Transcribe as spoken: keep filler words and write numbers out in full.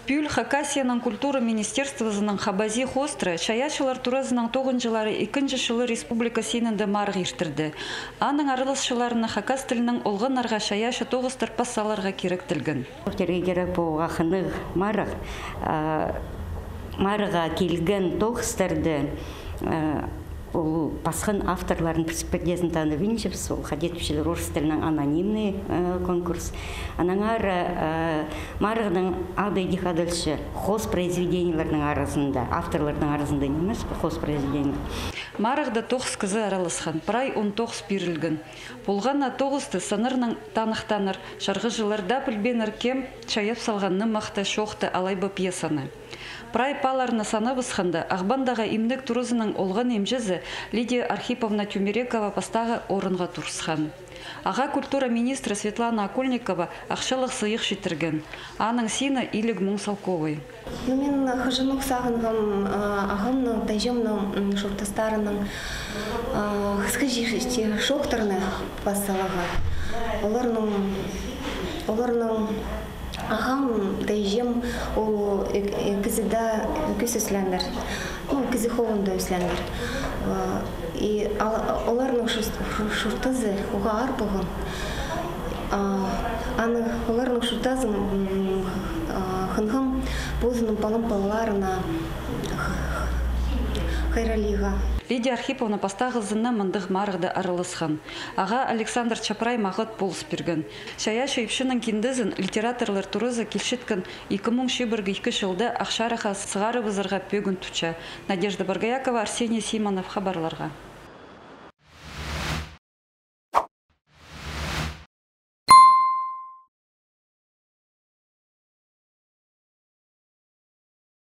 Пӱӱл Хакасияның культура министерствозының хабазии хоостыра чайаачылар туразының тоғынҷылары ікінҷі чылы республика синінде марығ иртірді. Аның араласчыларына хакас тілінең олғаннарға чайаачы тоғыстар пас саларға киректелген. Тирге кирек поларға хынығ марығ, а, марығға килген тоғыстарды, а, ол пасхан авторларын пір-, пірдеезін таныбинчабыс, ол хайди тіпчелер орыс тілінең анонимный, э, конкурс. Аннаңар, э, марығның ады идӧк адалча хос произведениелернің аразында, авторларның аразында нимес, хос произведениелер. Марығда тоғыс кізі араласхан, прай он тоғыс пирілген. Полған на тоғысты саннарнаң таныхтааннар, чарғыҷылар даа пілбееннер, кем чайап салған нымахты, чоохты алай ба пьесаны. Прай палаларны санабысханда, Ағбандағы имнег туразының олған имҷізі Лидия Архиповна Тюмерекова пастағы орынға турысхан. Ағаа культура министрі Светлана Окольникова ахчалығ сыйых читірген. Аның сині иліг муң салковай. Ну, мин хыҷанох сағынғам, а, ағамның, тайҷамның, м, чуртастарының, а, хысхаҷа чоохтарны пас саларға. Оларның, оларның ағам, тайҷам, ол ік-, ікізі дее кӧс ӧсчелер. Ну, кізі холында ӧсчелер. А, и ал-, оларның чурт-, чуртазы уғаа аар полған. А, аны, оларның чуртазын, м, а, хынғам позының палам-палаларына х-, х-, хайраллирға. Лидия Архиповна пастағызынаң мындағ марығда араласхан. Ағаа Александр Чапрай мағат полыс пирген. Чайаачы ипчінің киндезін литераторлар туразы килчеткен ікі муң чибіргі ікі чылда Ах Чарыхха сығарыбызарға пӧгін тутча. Надежда Боргоякова, Арсений Симонов, хабарларға.